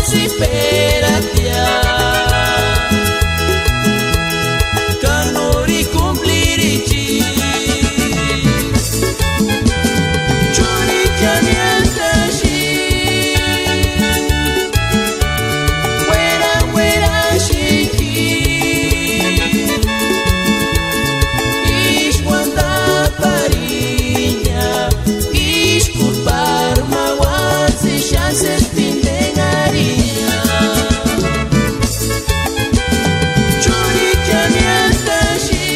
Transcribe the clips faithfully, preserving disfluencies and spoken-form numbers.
Tsïperatia, ka nóri kumplirichi, churhichani antaxi, uera ueraxiki, ísï uantapariña. Ísku párhu ma uátsï xáni sési tindenharia. Churhichani antaxi,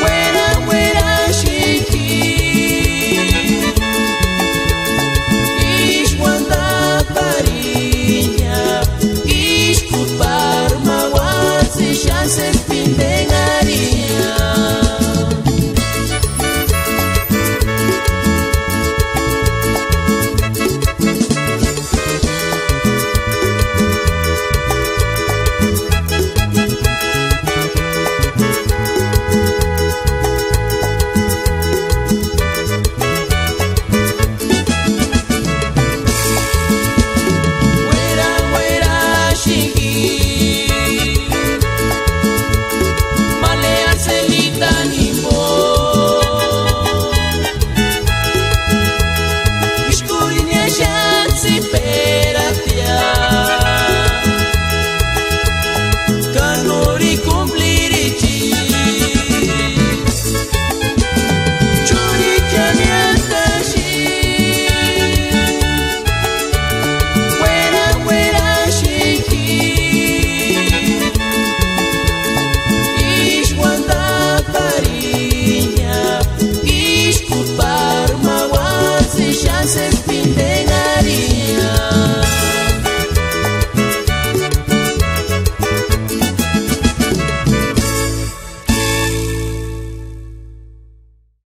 uera ueraxiki, ísï uantapariña. Ísku párhu ma uátsï xáni sési tindenharia. Uera ueraxiki, ma leaselitani jimbo, ískurini exeatsï pe